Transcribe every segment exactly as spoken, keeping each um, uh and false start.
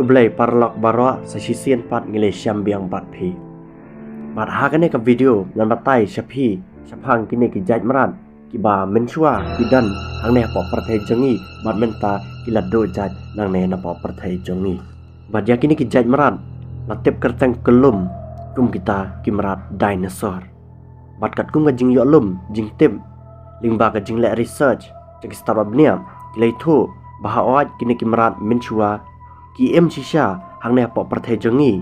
Khublei paralok baroh, sa shisien pat ngi la shem biang bad phi. Bad ha kane ka video ngan batai sha phi shaphang kine ki jait mrad kiba mynshuwa ki don hangne hapoh pyrthei jong ngi bad mynta ki la duh jait nangne napoh pyrthei jong ngi. Bad ïa kine ki jait mrad la tip kyrteng kyllum kum kita ki mrad dinosaur. Bad katkum ka jingïohlum jingtip lyngba ka jingleh research jong ki stad bad bniah, ki la ïathuh ba hooid kine ki mrad mynshuwa ki im shisha hangne hapoh pyrthei jong ngi.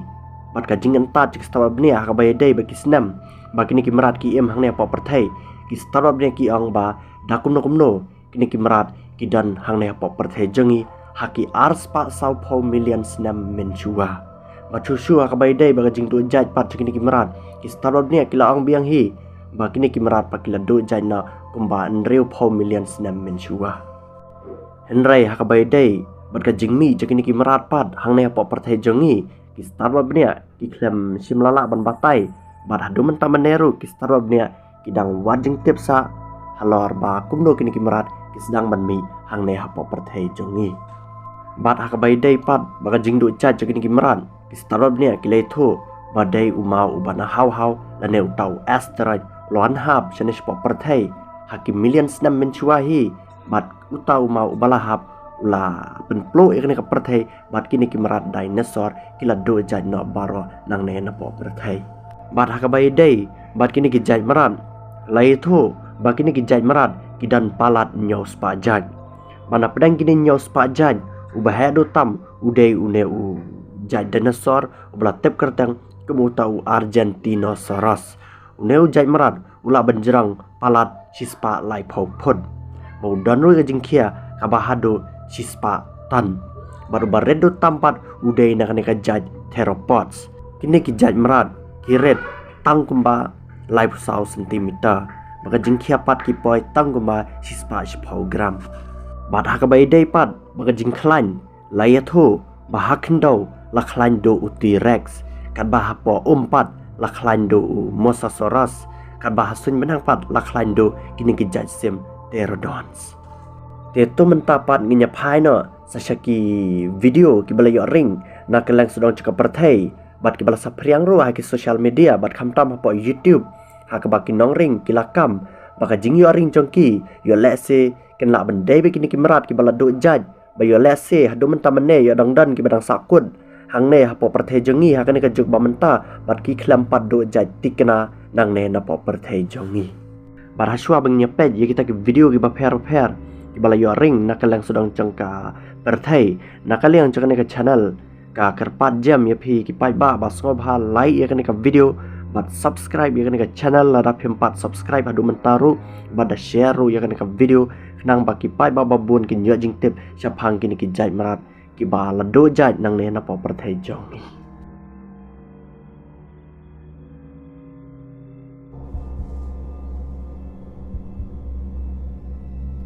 Bad ka jingïathuh jong ki stad bad bniah ha kaba ïadei bad ki snem ba kine ki mrad ki im hangne hapoh pyrthei, ki stad bad bniah ki ong ba da kumno kumno kine ki mrad ki don hangne hapoh pyrthei jong ngi ha ki arspah sawphew million snem mynshuwa. Bad shuh shuh ha kaba ïadei bad ka jingduh jait pat jong kine ki mrad, ki stad bad bniah ki la ong biang hi ba kine ki mrad pat ki la duh jait noh kumba hynriewphew million snem mynshuwa. Hynrei ha kaba ïadei bad ka jingmih jong kine ki mrad pat hangne hapoh pyrthei jong ngi, ki stad bad bniah ki khlem shym la lah ban batai. Bad haduh mynta mynne ruh ki stad bad bniah ki dang wad jingtip sah halor ba kumno kine ki mrad ki sdang ban mih hangne hapoh pyrthei jong ngi. Bad ha kaba ïadei pat bad ka jingduh jait jong kine ki mrad, ki stad bad bniah ki la ïathuh ba dei u maw uba na haw haw lane uta u asteroid u la wan hap shane shapoh pyrthei ha ki million snem mynshuwa hi. Bad uta u maw uba la hap u la pynpluh ïa kane ka pyrthei bad kine ki mrad dinosaur ki la duh jait noh baroh nangne napoh pyrthei. Bad ha kaba ïadei bad kine ki jait mrad, la ïathuh ba kine ki jait mrad ki don palat hynñiewspah jait. Bad napdeng kine hynñiewspah jait, uba heh duh tam u dei une u jait dinosaur uba la tip kyrteng kum uta u Argentinosaurus. Une u jait mrad u lah ban jrong palat shispah laiphew phut. Bad u don ruh ïa ka jingkhia kaba haduh shispah ton. Bad uba rit duh tam pat u dei na kane ka jait theropods. Kine ki jait mrad ki rit tang kumba laiphew saw centimeter. Bad ka jingkhia pat ki poi tang kumba shispah shiphew gram. Bad ha kaba ïadei pat bad ka jingkhlaiñ, la ïathuh ba ha khyndew la khlaiñ duh u T-Rex, katba hapoh um pat la khlaiñ duh u Mosasaurus, katba ha suiñ bneng pat la khlaiñ duh kine ki jait sim pteranodons. Te to mynta pat ngin ïa phai noh sa sha ki video kiba la ïoh ring na kylleng sawdong jong ka pyrthei bad kiba la saphriang ruh ha ki social media bad khamtam hapoh YouTube, ha kaba ki nongring ki la kam ba ka jingïoh ring jong ki ïoh lehse kin lah ban dei bad kine ki mrad kiba la duh jait, ba ïoh lehse haduh mynta mynne ïoh dang don kiba dang sahkut hangne hapoh pyrthei jong ngi ha kane ka juk ba mynta bad ki khlem pat duh jait thikna nangne napoh pyrthei jong ngi. Bad ha shuwa ba ngin ïa peit ïa kita ki video kiba pher bapher kiba la ïoh ring na kylleng sawdong jong ka pyrthei, na ka liang jong kane ka channel, ka kyrpad jem ïa phi ki paidbah ba sngewbha like ïa kane ka video bad subscribe ïa kane ka channel lada phim pat subscribe haduh mynta ruh, bad da share ruh ïa kane ka video khnang ba ki paidbah ba bun kin ïoh jingtip shaphang kine ki jait mrad kiba la duh jait nangne napoh pyrthei jong ngi.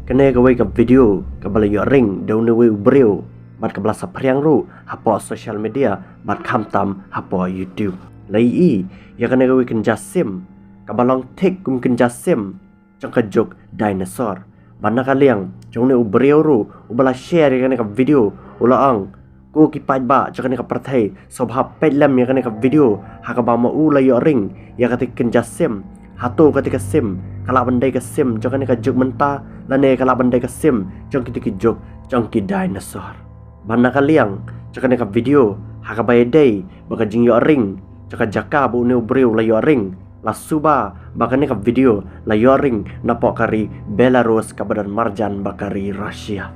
Kane kawei ka video kaba la ïoh ring da une wei u briew bad kaba la saphriang ruh hapoh social media bad khamtam hapoh YouTube. La ïohi ïa kane kawei kynja sim kaba long thik kum kynja sim jong ka juk dinosaur. Bad na ka liang jong une u briew ruh uba la share ïa kane ka video u la ong, ko ki paidbah jong kane ka pyrthei, sngewbha peit lem ïa kane ka video ha kaba ma u la ïoh ring ïa kata ka kynja sim. Hato kata ka sim ka lah ban dei ka sim jong kane ka juk mynta lane ka lah ban dei ka sim jong kita ki juk jong ki dinosaur? Bad na ka liang jong kane ka video ha kaba ïadei bad ka jingïoh ring jong ka jaka ba une u briew la ïoh ring, la suba ba kane ka video la ïoh ring napoh ka ri Belarus kaba don marjan bad ka ri Russia.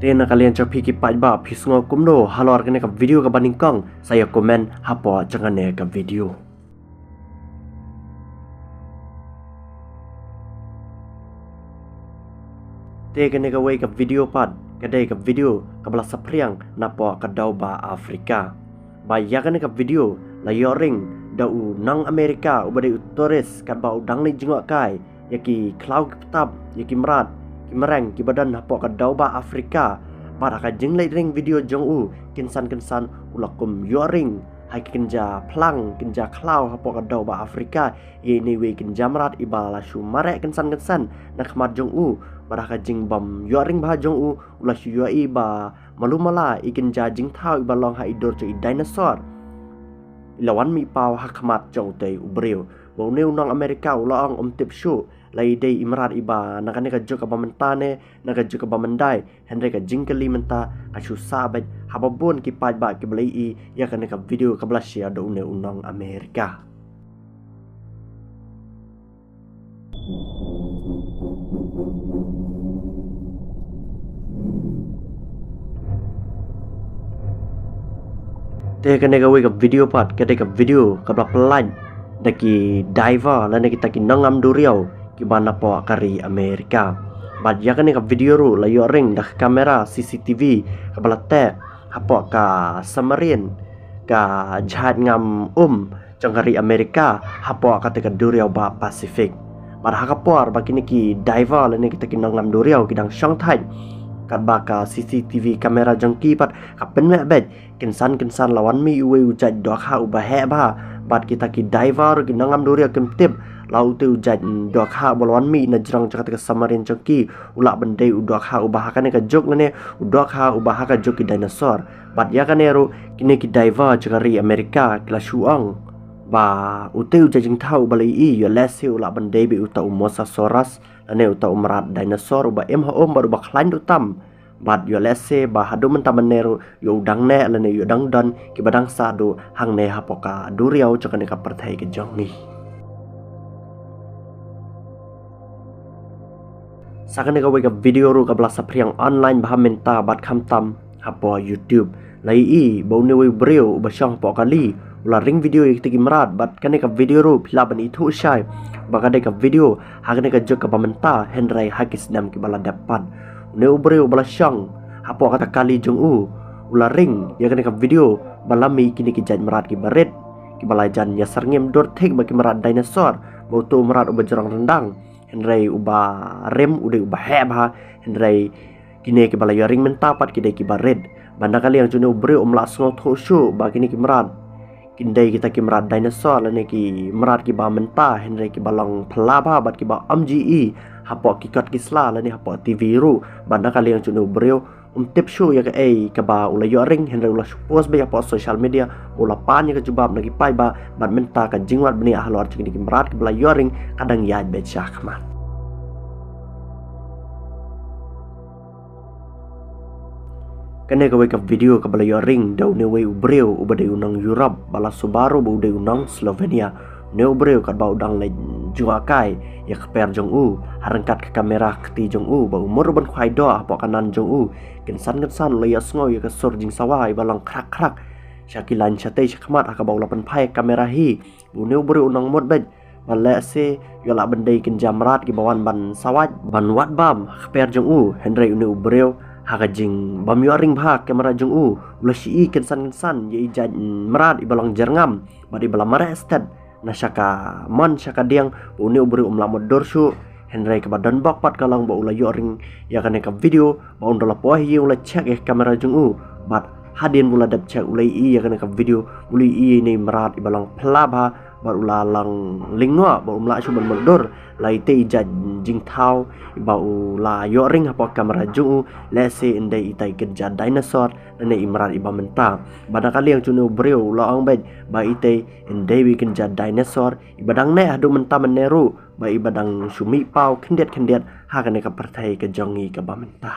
Te na ka liang jong phi ki paidbah, phi sngew kumno halor kane ka video kaba nyngkong? Sa ïa comment hapoh jong kane ka video. Te kane kawei ka video pat ka dei ka video kaba la saphriang napoh ka dewbah Afrika. Ba ïa kane ka video la ïoh ring da u nong Amerika uba dei u tourist katba u dang leit jngohkai ïa ki khlaw ki btap, ïa ki mrad ki mreng kiba don hapoh ka dewbah Afrika. Bad ha ka jingleit ring video jong u, kynsan kynsan u la kum ïoh ring ha ki kynja phlang kynja khlaw hapoh ka dewbah Afrika ïa ine iwei i kynja mrad iba la shu mareh kynsan kynsan na khmat jong u. Bad ha ka jingbym ïoh ring bha jong u, u la shu ïohi ba Malu mala i kynja jingthaw iba long ha i dur jong i dinosaur i la wan mih paw ha khmat jong utei u briew. Ba une u nong America u la ong um tip shuh la i dei i mrad iba na kane ka juk kaba mynta ne na ka juk kaba myndai. Hynrei ka jingkylli mynta ka shu sah beit haba bun ki paidbah kiba la ïohi ïa kane ka video kaba la share da une u nong America. Te kane kawei ka video pat, kane ka video kaba la pyllait da ki diver lane kita ki nongngam duriaw kiba napoh ka ri America. Bad ïa kane ka video ruh la ïoh ring da ka kamera C C T V kaba la teh hapoh ka submarine, ka jahaj ngam um jong ka ri America hapoh kata ka duriaw ba Pacific. Bad ha ka por ba kine ki diver lane kita ki nongngam duriaw ki dang shong thait, katba ka C C T V kamera jong ki pat ka pynmih beit, kynsan kynsan la wan mih uwei u jait dohkha uba heh bha. Bad kita ki diver ki nongngam duriaw kim tip la utei u jait dohkha uba la wan mih na jrong jong kata ka submarine jong ki u lah ban dei u dohkha uba ha kane ka juk lane u dohkha uba ha ka juk ki dinosaur. Bad ïa kane ruh kine ki diver jong ka ri America ki la shu ong ba utei u jait jingthaw uba la ïohi ïoh lehse u lah ban dei beit uta u mosasaurus lane uta u mrad dinosaur uba im ha um bad uba khlaiñ ruh tam. Bad ïoh lehse ba haduh mynta mynne ruh ïoh u dang neh lane ïoh dang don kiba dang sah duh hangne hapoh ka duriaw jong kane ka pyrthei ka jong ngi. Sa kane kawei ka video ruh kaba la saphriang online bha mynta bad khamtam hapoh YouTube. La ïohi ba une uwei u briew uba shong hapoh kali u la ring video ïa kita ki mrad bad kane ka video ruh phi lah ban ithuh shai ba ka dei ka video ha kane ka juk kaba mynta hynrei ha ki snem kiba la dep pat. Une u briew uba la shong hapoh kata kali jong u u la ring ïa kane ka video ba la mih kine ki jait mrad kiba rit kiba la jan ïasyrngim dur thik bad ki mrad dinosaur, ba utu u mrad uba jrong ryndang hynrei uba rim u dei uba heh bha, hynrei kine kiba la ïoh ring mynta pat ki dei kiba rit. Bad na ka liang jong une u briew um lah sngewthuh shuh ba kine ki mrad kin dei kita ki mrad dinosaur lane ki mrad kiba mynta hynrei kiba long phylla bha bad kiba ym ju i hapoh ki kot ki sla lane hapoh T V ruh. Bad na ka liang jong une u briew um tip shuh ïa kaei kaba u la ïoh ring hynrei u la shu post beit hapoh social media, u la pan ïa ka jubab na ki paidbah bad mynta ka jingwad bniah halor jong kine ki mrad kiba la ïoh ring ka dang ïaid beit shakhmat. Kane kawei ka video kaba la ïoh ring da une uwei u briew uba dei u nong Europe ba la suba ruh ba u dei u nong Slovenia. Une u briew katba u dang leit jngohkai ïa ka per jong u ha ryngkat ka kamera kti jong u ba u mut ruh ban khwai doh hapoh kanan jong u, kynsan kynsan u la ïohsngew ïa ka sur jingsawa iba long khrak khrak sha ki lain shatei shakhmat ha kaba u la pynphai kamera hi. Une u briew u nang mut beit ba lehse ïoh lah ban dei kynja mrad kiba wan ban sawait ban wad bam ha ka per jong u, hynrei une u briew ha ka jingbym ïoh ring bha kamera jong u u la shu i kynsan kynsan ïa i jait mrad iba long jyrngam bad iba la mareh stet na sha ka mon sha ka diang. Une u briew um lah mutdur shuh, hynrei kaba don bok pat ka long ba u la ïoh ring ïa kane ka video ba un da la poi hi u la check ïa ka kamera jong u. Bad hadien ba u la dep check u la ïohi ïa kane ka video, u la ïohi ïa ine i mrad iba long phylla bha bad u la long lyngngoh bad um lah shuh ban mutdur la itei i jait jingthaw iba u la ïoh ring hapoh kamera jong u, lehse in dei itai i kynja dinosaur lane i mrad iba mynta. Bad na ka liang jong une u briew u la ong beit ba itei in dei i kynja dinosaur iba dang neh haduh mynta mynne ruh bad iba dang shu mih paw khyndiat khyndiat ha kane ka pyrthei ka jong ngi kaba mynta.